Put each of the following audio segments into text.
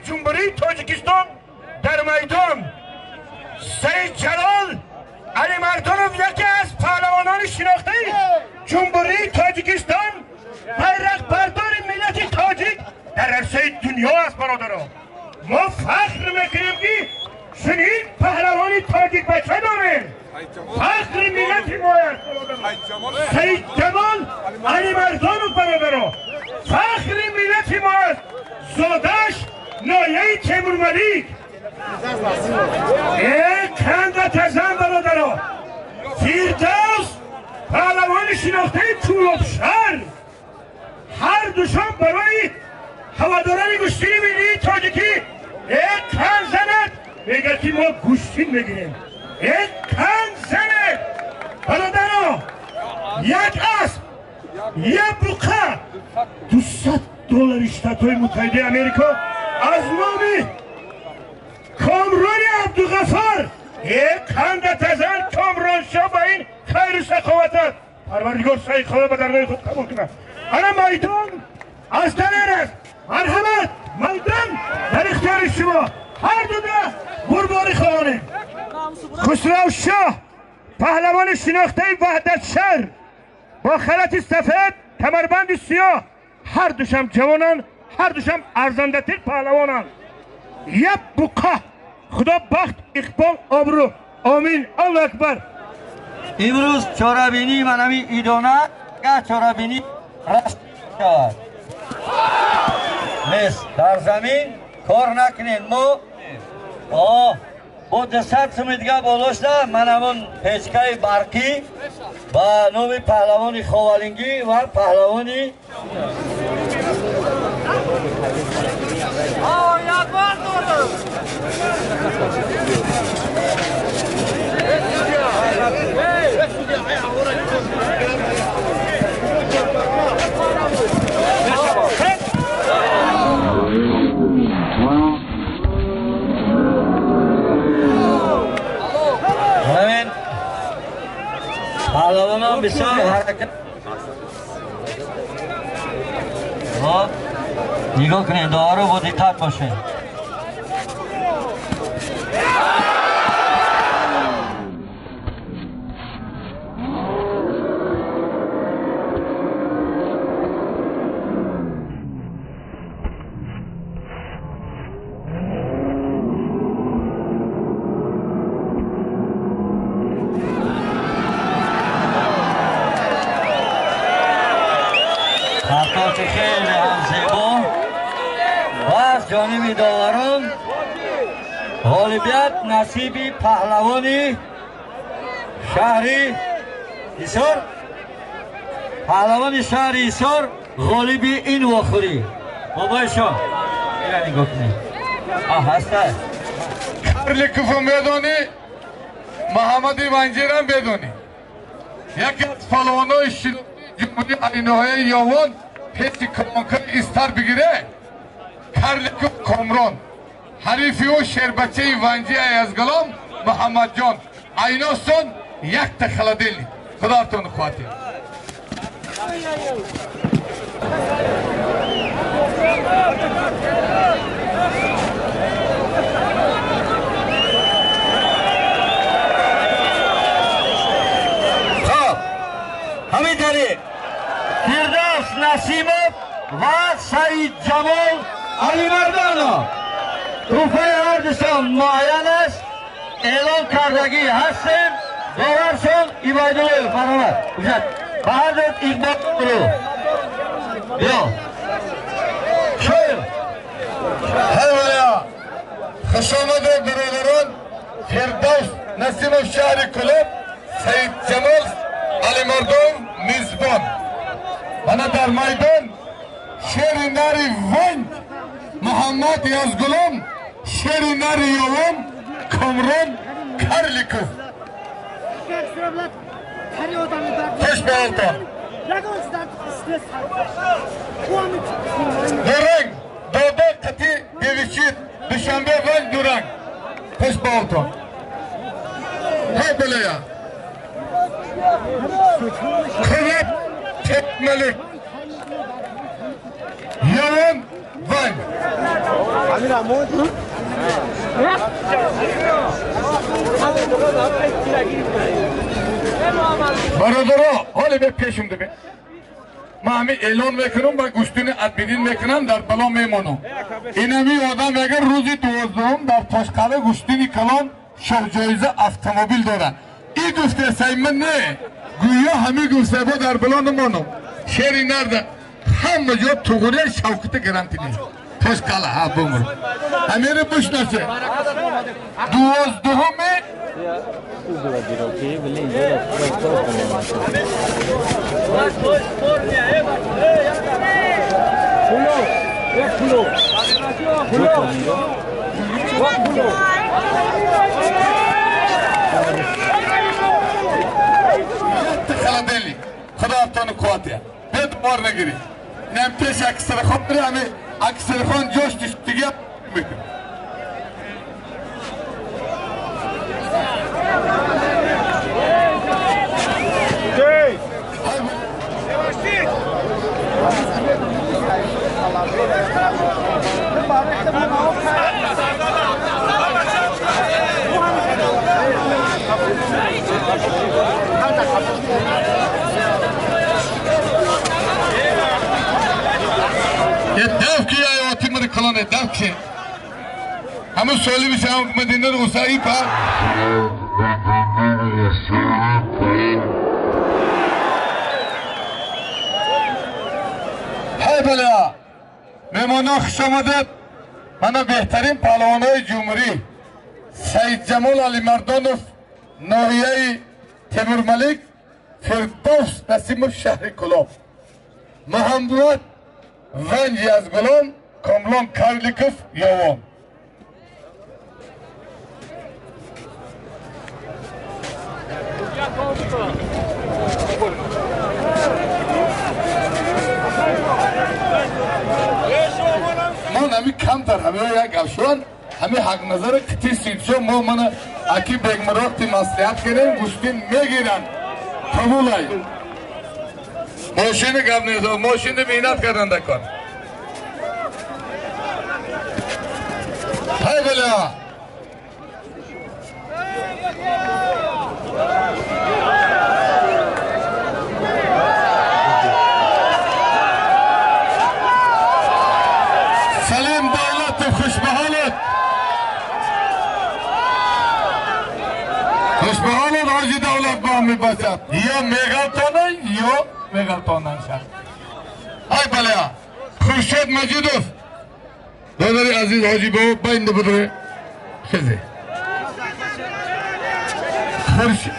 ҷумҳурии Тоҷикистон дар майдон Саид Ҷалол Алимардонов, яке аз паҳлавонони шинохтаи ҷумҳурии Тоҷикистон, байрақбардори миллати тоҷик дар арсаи дунё аст. Бародарон, мо фахр мекунем, ки чунин паҳлавони тоҷикбача дорем. Фахри миллати мо аст Саид Ҷамол Алимардонов. Бародарон, фахри миллати мо аст. Зодаш ноҳияи Темурмалик. Канда тазан, бародарон. Фирдавс, паҳлавони шинохтаи Кӯлобшаҳр. Ҳар душон барои ҳавадорони гӯштини миллии тоҷикӣ кан занад, мегӯяд, ки мо гӯштин мегирем. Кан занад, бародаро. Як асп, як буқа, 200 доллари Штатҳои Муттаҳидаи Америко аз номи Комрони Абдуғаффор. Канда тазан, Комроншо, ба ин хайру саховатат Парвардигор саи хола ба даргоҳи худ қабул кунад. Ана майдон аз Далер аст. Марҳамат, майдон дар ихтиёри шумо. Ҳар дуда бурборӣ хоҳонем. Хусравшоҳ, паҳлавони шинохтаи Ваҳдатшаҳр, бо халати сафед, камарбанди сиёҳ. Ҳар душам ҷавонанд, ҳар душам арзандатир паҳлавонанд. Як буқа. Худо бахт, иқбол, обрӯ. Омин, Аллоҳу акбар. Имрӯз чорабинии манами идона га чорабинӣ раст шавад нест. Дар замин кор накунед. Мо бо 200 суми дига болошда ман ҳамон печкаи барқӣ ба номи паҳлавони Ховалингӣ ва паҳлавони ҳамин паҳлавонон бисёр ҳаракат. Нигоҳ кунед, дуоро бо диққат бошед. Партофи хеле ҳам зебо ва аз ҷониби доварон ғолибият насиби паҳлавони шаҳри Ҳисор. Паҳлавони шаҳри Ҳисор ғолиби ин вохӯрӣ. Бобои шон, ира нигоҳ кунед, ҳаста. Карликовро медонӣ, Муҳаммади Ванҷирам медонӣ. Яке аз паҳлавонои шинохтии ҷумҳурии айноҳияи Ёвон пеши колонкаи истар бигире. Карликов Комрон, ҳарифи ӯ шербачаи Ванҷи Аязгалом Муҳаммадҷон. Айносон якта холодильник. Худоатон қувватӣ. Хоб, ҳамин тариқ Фирдавс Насимов ва Саидҷамол Алимардонов, тӯҳфаи ҳардушон муайян аст, эълон кардагӣ ҳастем. Доваршон Ибайдуллоев, марҳамат. Ба ҳарду иқбол. Биё, шоир. Ҳавая, хушомадед, бародарон. Фирдавс Насимов, шаҳри Кӯлоб, Саидҷамол Алимардонов мизбон. Мана дар майдон шери нари Ванҷ Муҳаммад Язгулом, шери нари Ёвон Комрон Карликов. Хуш ба ҳолтон. Дуранг дода қати девичит Душанбе, Ванҷ, дуранг. Хуш ба ҳолтон. Ҳа, балая. Қувват Тепмалик. Явон, Ванҷ. Бародаро, ҳоле бе пешум дибе. Ман ҳамин эълон мекунам ва гӯштини адбидин мекунам, дар бало мемонам. Инами одам агар рӯзи 12 дар Тошқала гӯштини калон шоҳҷоиза автомобил дорад. И гуфте сай ман не, гӯё ҳамин гуфтабо дар бало намонам. Шери нарда ҳама ҷо туғурия шавката гарантӣ нест. Тошқала ҳа бумр. Ҳамиро бишнасе. 12 خلدلی خدا تون قوتیا بد بار نگیری نم پیش اکثر خود بری همی اکثر خون جوش دیگه میکنه. ये दफ किया है वो तिमर खलोने दफ किए हमें सोली भी शाम मदीना उसाई पा है भला मेहमानों खुश आमदद। मना बेहतरीन पहलवानों जумहूरी सईद जमोल अली मर्दोनов ноҳияи Темур Малик Фирдавс Насимов шаҳри Кулоб Муҳаммад Ванҷи аз Гулом Комлон Карликов Ёвон. Ман ҳами камтар ҳамиро як гапшаванд ҳами ҳақназари қити сидшо мо мана аки бегмуродти маслиҳат кардем гӯштин мегиранд қабулай мошини гап нест мошини меҳнат кардан дакор ҳай бала Салим Давлатов хушбаҳолат хушбаҳолат ҳоҷи Давлат бо мебошад ё меғалтонанд ё меғалтонанд шаҳр. Ай баля Хуршед Маҷидов додари азиз ҳоҷи бо байнда будре хезе Хуршед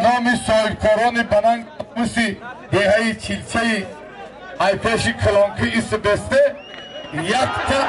номи соҳибкорони бананг муси деҳаи Чилчаи айпеши калонки исбесте якта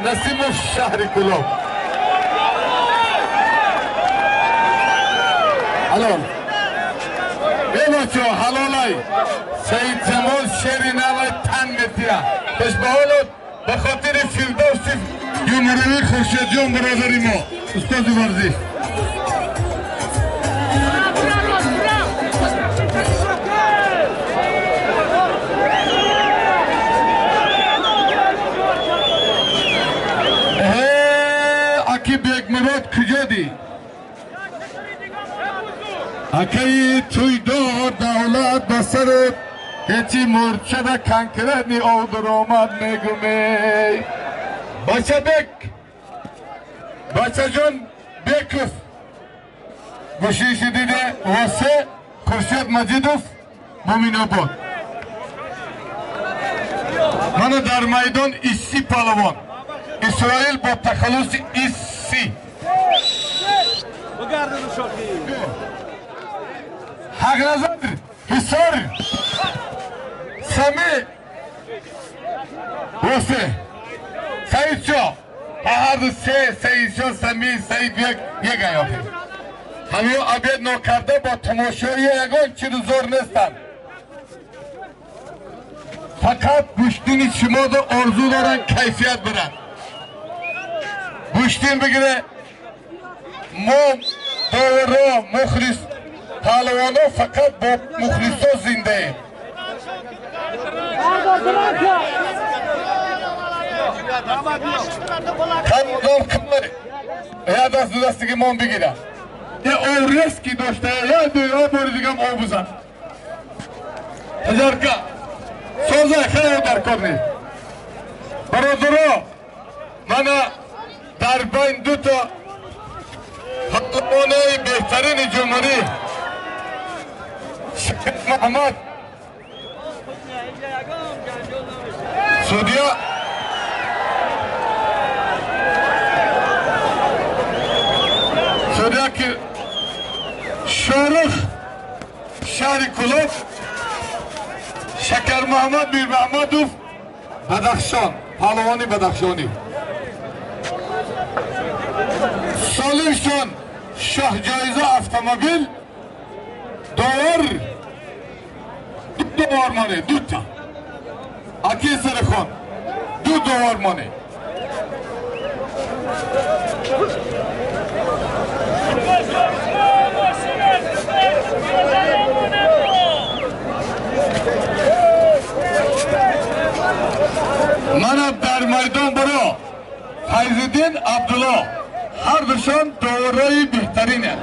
Насимов шаҳри Кулоб. Ҳалол. Бебачо ҳалолай. Саид Ҷамол шери навай тан метия. Пешбаҳолот ба хотири Фирдавси ҷумҳуривӣ Хуршедҷон бародари мо, устоди варзиш. Аки Бегмурод куҷодӣ? Акаи туйдор давлат ба сарат ҳечи мурчада конкретни овдаромад мегумей. Бачабек Бачаҷон Беков гӯшиши диде восе Хуршед Маҷидов Муминобод. Мана дар майдон Исси палавон Исроил бо тахаллуси Исси. Ҳақназар Ҳисор Сами Восе. Саид шо ҳар ду се Саид шо Сами Саид як як аяхи. Ҳамиё обед нокарда бо тамошои ягон чиз зор нестанд. Фақат гӯштини шумода орзу доранд кайфият биранд. Гӯштин бигире мо доваро мухлис паҳлавоно фақат бо мухлисо зиндаем. Кам кам я даст ду дастиги мон бигирам. Я орез ки дошта я ду я бори дигам об бизан. Ҳазорка соза хайр дар кор нест. Бародаро мана дар байн дута паҳлавонои беҳтарини ҷумҳурӣ Шакар Муҳаммад судья судья ки Шорух шаҳри Кулоб Шакар Муҳаммад Мирмаҳмадов Бадахшон паҳлавони бадахшонӣ Солимшон шоҳҷоиза автомобил довар ду довар моне дута аки сарихон ду довар моне. Мана дар майдон баро Файзиддин Абдулло ҳар душон доварои беҳтаринанд.